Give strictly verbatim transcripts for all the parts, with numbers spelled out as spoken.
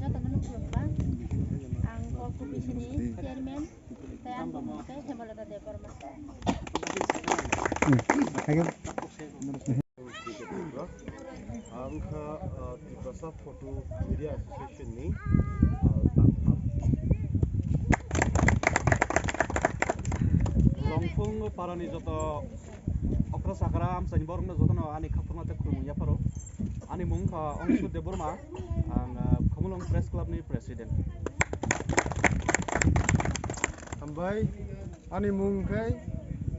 Jotono khulumkha. Ang Kok Kubisini chairman, tei ang bumung khe Hemalata Debbarma. Hmm, thank you. Ang kha, ah, Tiprasa Photo Media Association ni, ah, tangphal. Longphung parani joto okra sakra amchaini borokno jotono ani khapurma tei khulumung yapharo. Ani mung kha Ongshu Debbarma, ang, ah, Khumulwng Press Club ni president. Hambai, ani mung khe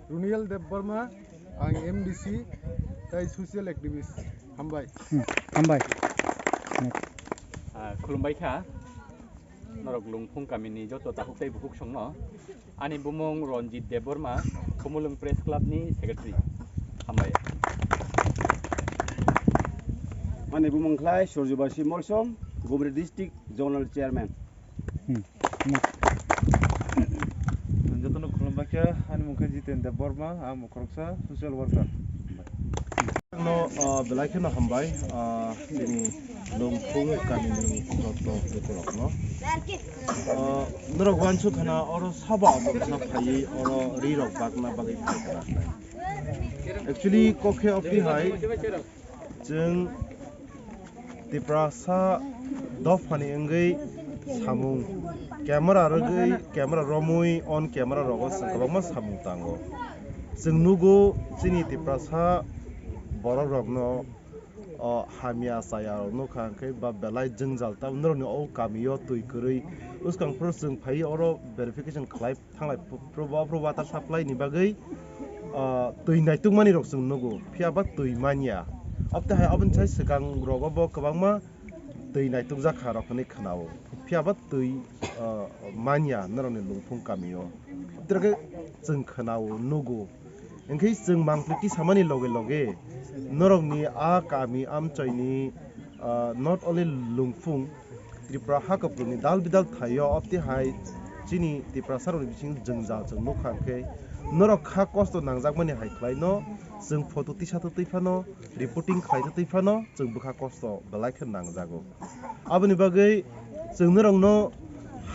Runiel Debbarma, ang M D C tei social activist. Hambai. Hmm, hambai. Ah, khulumbai kha. Norok Lungphung kamini joto takhuk tei bukhuk songno. Ani bumung Ranjit Debbarma, Khumulwng Press Club ni secretary. Hambai. Ani bumung khlai Surjubasi Molsom, Gumri District Zonal Chairman. Hmm. Jotono khulumbai kha, ani mung khe Jiten Debbarma, ang bo khoroksa social worker. No, ah, belai kheno hambai, ah, nini Lungphung kamini joto lukurokno. Ah, norok uansuk khana oro sabo abangsa phaiwi oro rirok bakna bagwi phai khana. Actually, kok khe oboni hai chwng Tiprasa dophani wngwi samung camera rwgwi, camera romwi, on camera rogo chwng kwbangma samung tango. Chwng nugo chini Tiprasa borok rokno, o, hamya chaya rok nukha hwnkhe ba belai jwngjal tamo norokni o kamio twi kwrwi. Bwskang phuru chwng phaiwi oro verification khlai thanglai phu-, phuru bo, phuru water supply ni bagwi, o, twi naitukmani rok chwng nugo, phiya ba twi manya. Abtwi hai aboni sai swkang rogo bo kwbangma twi naitukjak kha rok hwnwi khwnao. Phiya ba twi, ah, manya norokni Lungphung kamio. Tei khe chwng khwnao, nugo. Hwnkhe chwng mangpili tisamani loge loge norokni a kami amchoini, ah, not only Lungphung, Tripura ha kuplungni dal bidal thaio, obtwi hai chini Tiprasarokni bisingo jwngjal chwng nukha hwnkhe norok kha kosto nangjakmani hai khlaino chwng photo tisa twi phano, reporting khlai twi phano chwng bwkha kosto belai khe nangjago. Aboni bagwi chwng norokno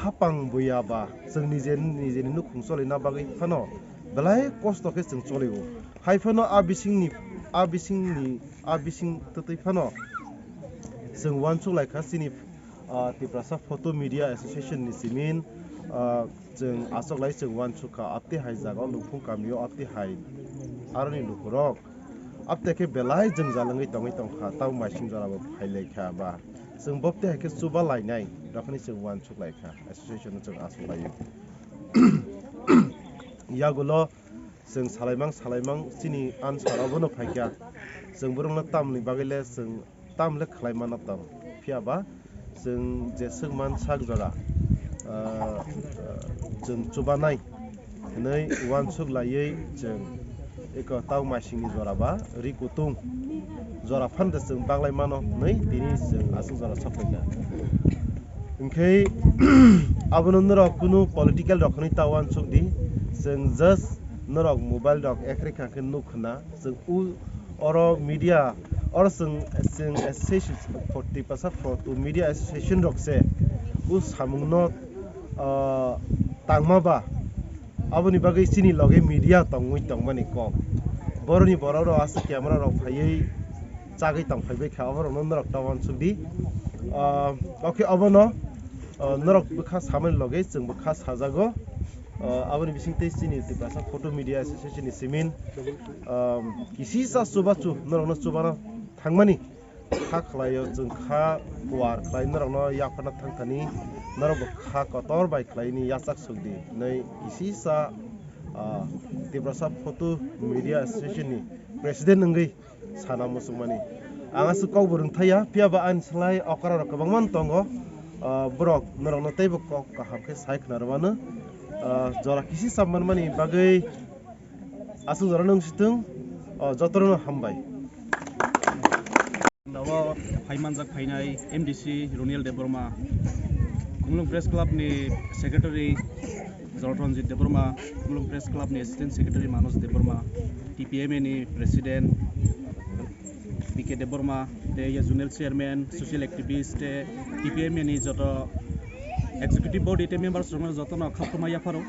hapang buya ba chwng nije nijeni nukhung cholina bagwi phano belai kosto khe chwng cholio. Hai phano a bisingni, a bisingni, a bising twtwi phano chwng uansuk lai kha chini, ah, Tiprasa Photo Media Association ni simin, ah, chwng achoklai chwng uansukha, aptwi hai jaga o Lungphung kamio aptwi hai aroni lukurok aptwi khe belai jwngjal wngwi tongwi tongkha, tamo maising jora bo phailaikha ba chwng boptwi hai khe chuba lainai rokni chwng uansuk laikha, association no chwng achoklaio. Yagulo chwng salaimang salaimang chini answer obono phaikha, chwng borokno tamni bagwi le chwng tamle khlai mano tong. Phiya ba chwng jeswk man sak jora, ah, chwng chubanai hwnwi uansuk laiwi chwng eko tau maisingni jora ba ri kutung jora phano chwng baglai mano hwnwi tini chwng aswk jora sok phaikha. Hwnkhe abono norok kunu political rok hwnwi ta uansuk di, chwng just norok mobile rok ekhre kha khe nuk khna. Chwng u-, oro media, oro chwng, chwng association, Tiprasa Photo Media Association rok se u samungno, ah, tangma ba, aboni bagwi chini loge media tongwi tongmani kok. Boroni borok rok aswk camera rok phaiwi chagwi tong phaibai kha, oborokno norok ta uansuk di. Ah, okay, obono, ah, norok bwkha samani loge chwng bwkha sajago. Ah, aboni bisingtwi chini Tiprasa Photo Media Association ni simin, um, kisisa chubachu norokno chubana thangmani kha khlaio, chwng kha kuar khlai norokno yapharna thangthani norok bo kha kotor bai khlaini yachak sukdi hwnwi kisisa, ah, Tiprasa Photo Media Association ni president wngwi sana muchungmani. Ang aswk kok bo rwngthaiya, phiya ba ani slai okra rok kwbangma tongo. Ah, borok norokno teibo kok kaham khe sai khna rwmano. Ah, jora kisi samman mani bagwi aswk jora nung situng, ah, jotono hambai. Dawa phai manjak phainai M D C Roniel Debbarma, Khumulwng Press Club ni secretary Jolotranjit Debbarma, Khumulwng Press Club ni assistant secretary Manoj Debbarma, T P M A ni president, K Debbarma, tei ya zonal chairman, social activist, tei T P M ni joto executive body tei members rokno jotono khapkhuma yapharo,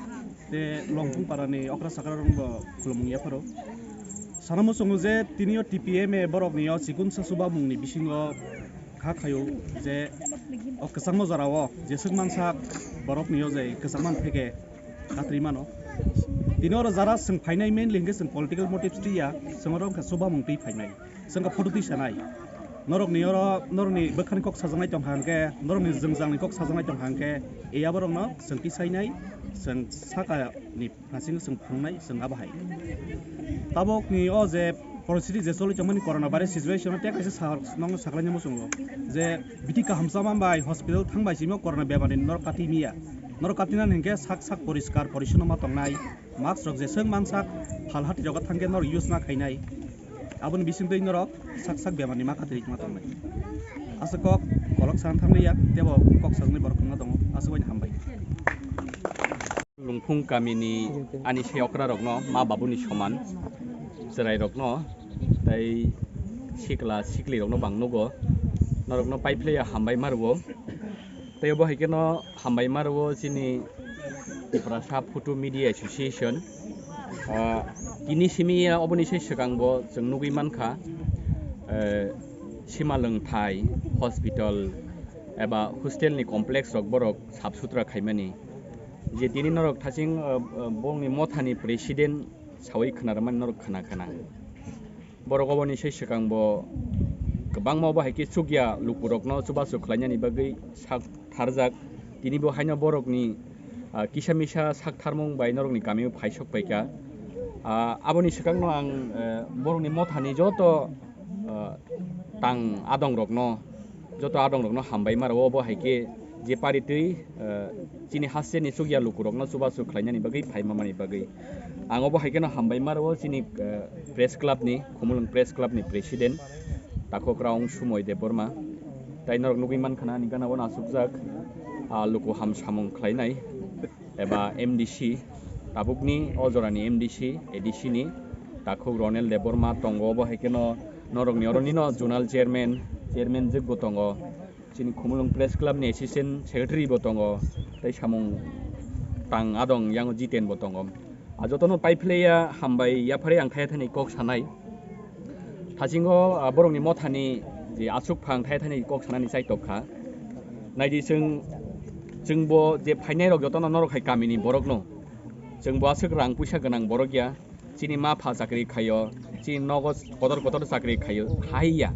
tei Longphung parani okra sakra rokno khulumung yapharo. Sana muchungo je tini o T P M borokni o chikun sa chuba mungni bisingo kha khayo je o kwchangma jorao jeswk mansak borokni o je kwchangma phege katri mano. Tini oro jara chwng phainai mainly hwnkhe chwng political motives twi ya, chwng oro wngkha chuba mung twi phainai. Chwng kha photo twi sanai. Norokni oro, norokni bwkhani kok sajaknai tongkha hwnkhe, norokni jwngjangni kok sajaknai tongkha hwnkhe, e aborokno chwng twi sainai, chwng sakani phasingo chwng phunuknai, chwng abo hai. Tabukni o je poristiti je choli tongmani corona virus situation o tei kaisa sa-, nokno saklaina muchungo je biti kaham chama bai hospital thang bai simi o corona bemar ni norok kati miya. Norok katinani hwnkhe sak sak poriskar porisonno ma tongnai. Mask rok jeswk mansak phal hati rogo thangkhe norok use ma khainai. Aboni bisingtwi norok sak sak bemar ni ma kati ma tongnai. Aswk kok kolok sana thangli ya tebo kok sajagni borok wngna tongo. Aswk bai hambai. Lungphung kamini ani sei okra rokno ma babuni soman chwrai rokno tei sikla sikli rokno bang nugo norokno paiphlaiya hambai ma rwo. Tei obo hai kheno hambai ma rwo chini Tiprasa Photo Media Association. Ah, tini simi ya oboni sei swkang bo chwng nugwi mankha, eh, Simalwng Thai hospital eba hostel ni complex rok borok sap sutra khaimani. Je tini norok thaching, ah, ah, bongni mothani president sawi khna rwmani norok khna khna. Borok oboni sei swkang bo kwbangma obo hai khe chukya lukurokno chubachu khlainani bagwi sak tharjak. Tini bo haino borokni, ah, kisa misa sak tharmung bai norokni kamio phai sok paikha. Ah, aboni swkangno ang, eh, borokni mothani joto, ah, tang adongrokno, joto adongrokno hambai ma rwo obo hai khe je paritwi, eh, chini hasteni chukya lukurokno chubachu khlainani bagwi phaima mani bagwi. Ang obo hai kheno hambai ma rwo chini, eh, press club ni, Khumulwng Press Club ni president Takhuk Raung Sumoi Debbarma. Tai norok nugwi mankha na ani gana o asukjak, ah, luku ham samung khlainai eba M D C, tabukni o jorani M D C, A D C ni Takhuk Ronel Debbarma tongo, obo hai kheno norokni oro nino zonal chairman, chairman jwk bo tongo. Chini Khumulwng Press Club ni Assistant Secretary bo tongo, tei samung tang adong yang Jiten bo tongo. A jotono paiphlaiya hambai yaphari ang thaya thani kok sanai. Thasingo, ah, borokni mothani je asuk phang thaya thani kok sanani chaitok kha. Naidi chwng, chwngbo je phainai rok jotono norok hai kamini borokno. Chwngbo aswk rang puisa gwnang borok ya. Chini ma pha chakri khaio, chini nogo kotor kotor chakri khaio, haiya.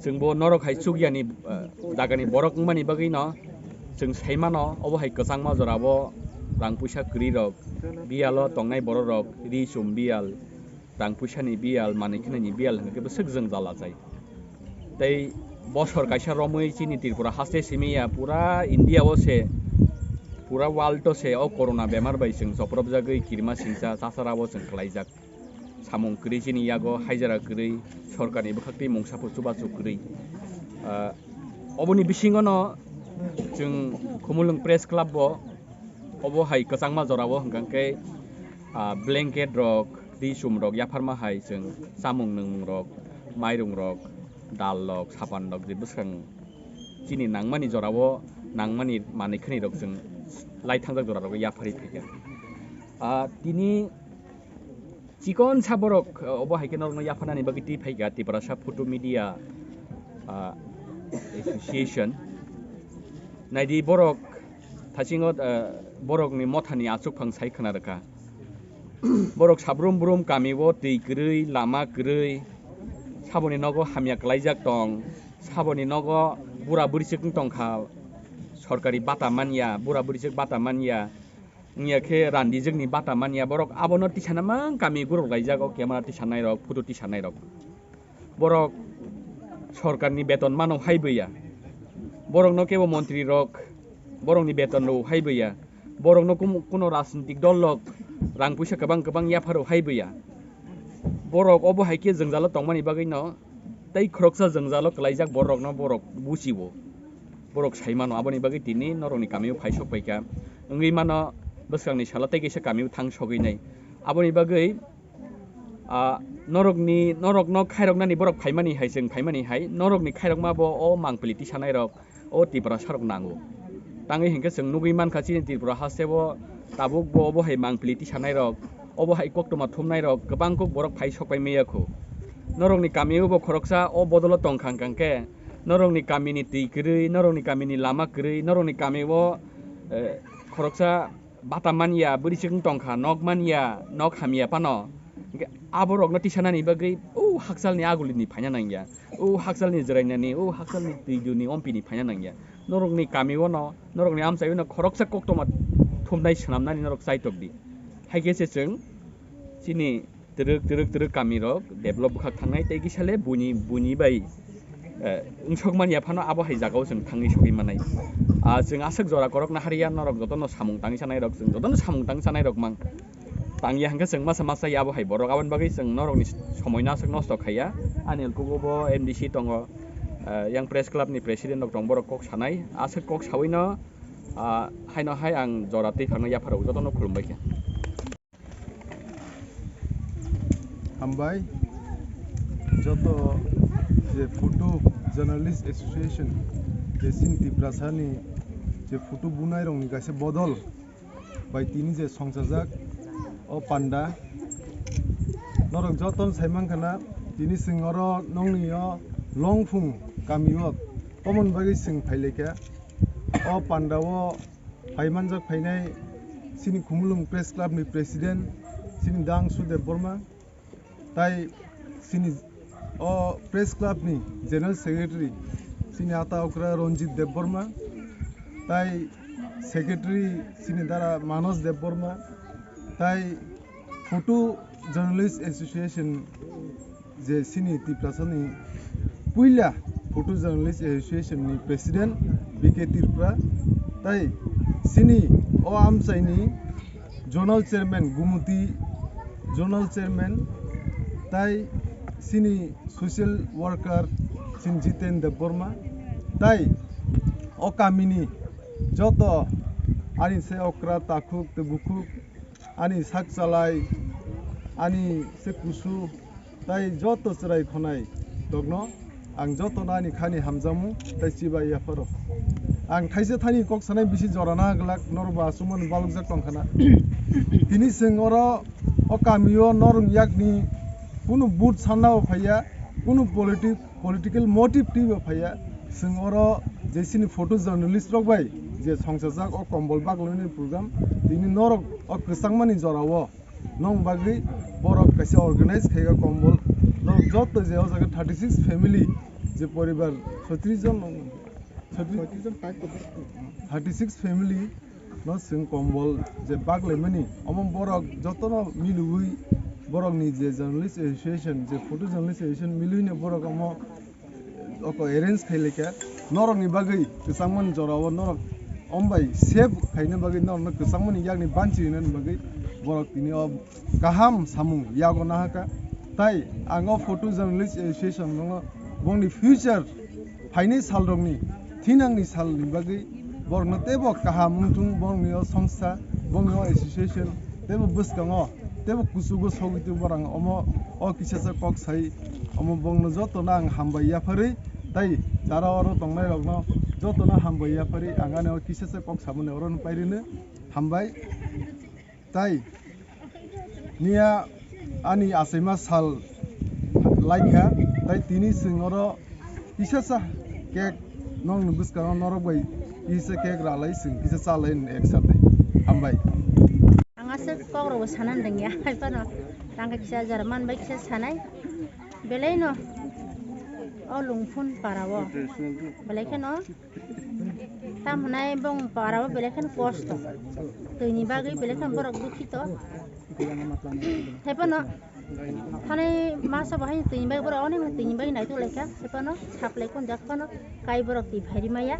Chwngbo norok hai chukyani, eh, jagani borok wngmani bagwino chwng saimano, obo hai kwchangma jorabo rang puisa kwrwi rok, biyalo tongnai borok rok, ri chum biyal, rang puisani biyal, manwi khnani biyal hwnkhe bwswk jwngjal achai. Tei bosor kaisa romwi chini Tripura haste simi ya, pura India o se, pura world o se o corona bemar bai chwng chopropjagwi kirima singcha chachara o chwng kwlaijak. Samung kwrwi chini yago haijra kwrwi sorkarni bwkhaktwi mungsa phuru chubachu kwrwi. Ah, oboni bisingono chwng Khumulwng Press Club bo obo hai kwchangma jorao hwnkha khe, ah, blanket rok, twi chum rok yapharma hai chwng chamung nwngmung rok, mairung rok, dal rok, sapan rok je bwskang chini nangmani jorao nangmani manwi khani rok chwng lai thangjak jora rok yapharwi phaikha. Ah, tini chikon sa borok, ah, obo hai khe norokno yapharnani bagwi twi phaikha Tiprasa Photo Media, ah, Association. Naidi borok thasingo, ah, borokni mothani achukphang sai khna rwkha. Borok sabrum brum kamio twi kwrwi, lama kwrwi, saboni nogo hamya kwlaijak tong, saboni nogo bura bwrwichwk wng tongkha, sorkari bata manya, bura bwrwichwk bata manya, wngya khe randijwkni bata manya, borok abono tisana mang kami guruk laijak o camera tisanai rok, photo tisanai rok. Borok sorkarni beton mano hai bwya. Borokno kebo montri rok borokni beton rw hai bwya. Borokno kum-, kuno rajnitik dol rok rang puisa kwbang kwbang yapharw hai bwya. Borok obo hai khe jwngjalo tongmani bagwino tei khoroksa jwngjalo kwlaijak borokno borok buchibo. Borok sai mano, aboni bagwi tini norokni kamio phai sok paikha. Wngwi mano bwskangni salo tei kaisa kamio thang sogwi nai. Aboni bagwi Ah, norokni, norokno khairoknani borok phaimani hai, chwng phaimani hai, norokni khairokma bo o mangpili tisanairok, o Tiprasarok nango. Tangwi hinkhe chwng nugwi mankha chini Tripura hasteo tabuk bo obo hai mangpili tisanairok, obo hai koktwma thumnairok kwbang kuk borok phai sokpai maya kho. Norokni kamio bo khoroksa o bodolo tongkha hwnkha khe, norokni kamini twi kwrwi, norokni kamini lama kwrwi, norokni kamio, eh, khoroksa bata manya, bwrwi chwng tongkha, nok manya, nok hamya phano. Hinkhe aborokno tisanani bagwi o hakchalni agulini phaina nangya, o hakchalni jwrainani, o hakchalni twiduni ompini phaina nangya. Norokni kamio no, norokni amchaio no khoroksa koktwma thumnai swnamnani norok chaitok di. Hai khe se chwng chini twrwk, twrwk, twrwk kamirok develop bwkhak thangnai tei kisa le buini, buini bai, eh, wngsok manya phano abo hai jagao chwng thangwi sogwi manai. Ah, chwng aswk jora korokna hariya, norok jotono samung tangwi sanairok, chwng jotono samung tangwi sanairok mang. Tangya hwnkhe chwng masa masa ya abo hai borok, aboni bagwi chwng norokni somoino aswk nosto khaiya. Ani elkugo bo M D C tongo, eh, yang press club ni president rok tong, borok kok sanai, aswk kok sawino, ah, haino hai ang jora twi phangno yapharok jotono khulumbai khe. Hambai, joto je Photo Journalist Association, je chini Tiprasani je photo bunairokni kaisa bodol bai tini je songchajak o panda, norok jotono sai mankha na, tini chwng oro nongni o Longphung kamio tomon bagwi chwng phailaikha. O panda o phai manjak phainai chini Khumulwng Press Club ni President chini Dangsu Debbarma, tai chini o Press Club ni General Secretary chini ata okra Ranjit Debbarma, tai Secretary chini dara Manos Debbarma, tai Photo Journalist Association je chini Tiprasani puila Photo Journalist Association ni President B K Tripura, tai chini o amchaini Zonal Chairman, Gumuti Zonal Chairman, tai chini social worker chini Jiten Debbarma, tai o kamini joto ani se okra takhuk tei bukhuk, ani sak chalai, ani se kusu, tai joto chwrai khonai rokno ang jotono ani khani hamjakmung tei chibai yapharo. Ang thaisa thani kok sanai bisi jora na glak, norok bo aswkmani balokjak tongkha na. Tini chwng oro o kamio norok yakni kunu vote sanna bo phaiya, kunu politic political motive twibo phaiya. Chwng oro je chini photo journalist rok bai je songchajak o kombol baglaimani program, tini norok o kwchangmani jorao nong bagwi borok kaisa organize khaika kombol. Norok joto je o jaga thirty six family, je poribar soitrish jon, soitrish, thirty six family no chwng kombol je baglaimani, omo borok jotono milwi borokni je Journalist Association, je Photo Journalist Association milwino borok omo oko arrange khailaikha. Norokni bagwi kwchangmani jorao norok ombai save khaina bagwi norokno kwchangmani yakni banchi rinani bagwi borok tini o kaham samung yago nahaka. Tai ang o Photo Journalist Association no bongni future phaini salrokni thinangni salni bagwi borokno teibo kaham wngthung, borokni o songstha, borokni o association teibo bwskango teibo kuchugo sogwi tongbo. Ang omo o kisasa kok sai, omo bongno jotono ang hambai yapharwi, tai tara oro tongnairokno jotono hambai yapharwi ang ani o kisasa kok samani orono pairino hambai. Tai niya ani achaima sal laikha, tai tini chwng oro kisasa cake nokni bwskango norok bai kisa cake ralai chwng kisa chalai ek sate. Hambai. Ang aswk kokrokbo sana nangya, hai phano tangka kisa jora man bai kisa sanai. Belaino o Lungphun parao belai kheno Tam hwnai bong parao belai kheno kosto. Twini bagwi belai kheno borok dukhito. Hai phano thanai masa bo hai twini bagwi borok onek twini bagwi naituk laikha. Hai phano saplai kun jak phano kai borok twi phairi maya.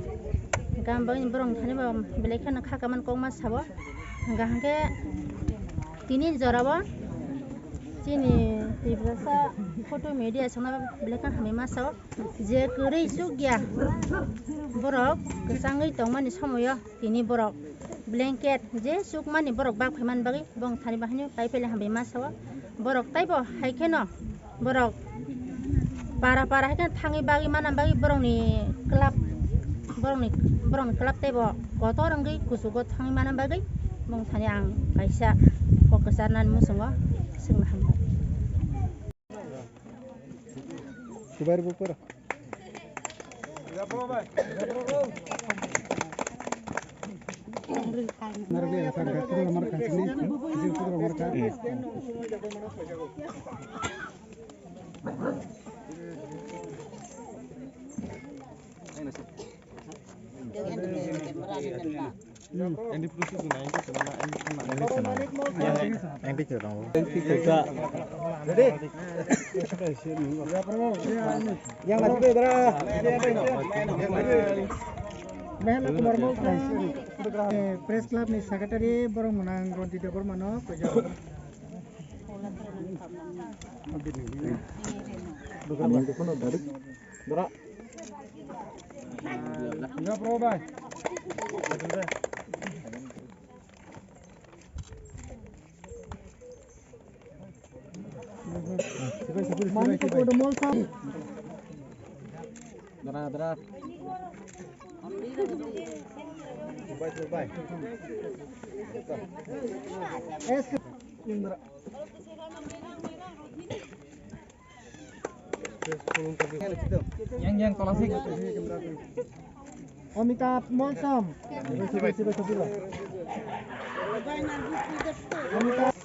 Gam bagwi borok thani bo belai kheno kha kaman kok ma sabo. Hwnkha hwnkhe tini jorao chini Tiprasa photo media songma belai kheno hamya ma sao. Je kwrwi chukya borok kwchangwi tongmani somoio tini borok blanket je chukmani borok bak phaimani bagwi bong thani bahaino pai phaile hambai ma sao. Borok taibo hai kheno borok para para hai kheno thangwi bagwi mana bagwi borokni club, borokni, borokni club taibo kotor wngwi kuchugo thangwi mana bagwi bongthani ang kaisa kok kwcharnani muchungo swngna hamkha. Kubar bupura. Yang itu tongo. Ready? Yang lagi bera. Mehla Kumar Mol, eh, Press Club ni Secretary borok mwnang Ronjit Debbarma no kojak. Bera. Enggak, bro, bye. Mani ko kodo mol sa. Dara, dara. Bye, bye. Es. Yang, yang, tola sih. Amitabh Molsom. Amitabh.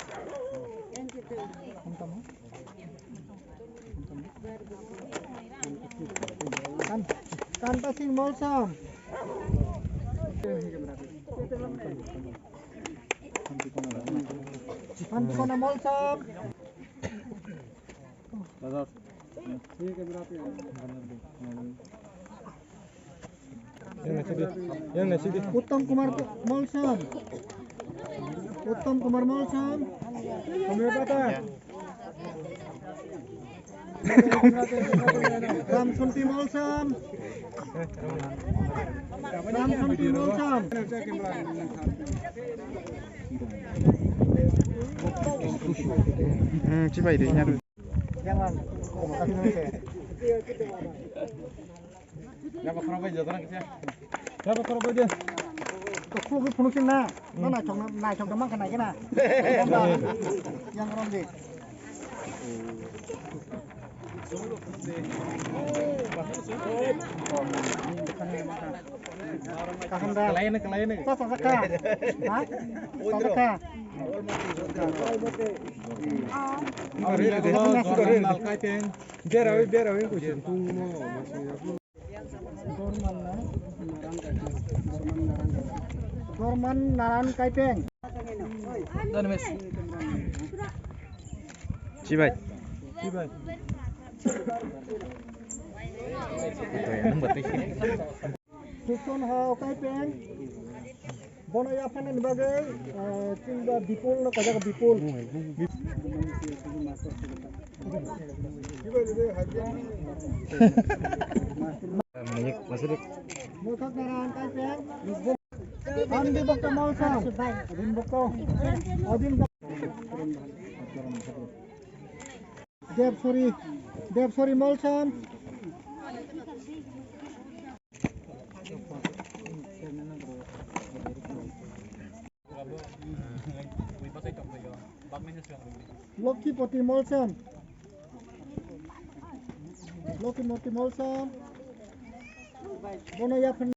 Kan-, Kanta Singh Molsom. Santikona Molsom. Uttam Kumar Molsom. Uttam Kumar Molsom. Ram Santi Molsom. Ram Santi Molsom. Hmm, chibai de, nyaru. Yaba khorok bai jotona kisa. Yaba khorok bai de. To khuluk phunuk sin na. Na naichok na, naichok da mangkha naikhe na. Yang rom de. Kaham da. Kalaina, kalaina. Sa, sa, sa, ka. Ha? Sa, sa, ka. Berawi, berawi, kuching tungmo. Dorman Naran Kaipeng. Chibai. Chibai. Suson Hao Kaipeng. Bono yaphanani bagwi, eh, chwngba Bipul no kajak Bipul. Mokhak Naran Kaipeng. Andi Bokta Molsom. Rin Bokta. Odin Debsori, Debsori Molsom. Lokkipoti Molsom. Lokkipoti Molsom. Bono yaphan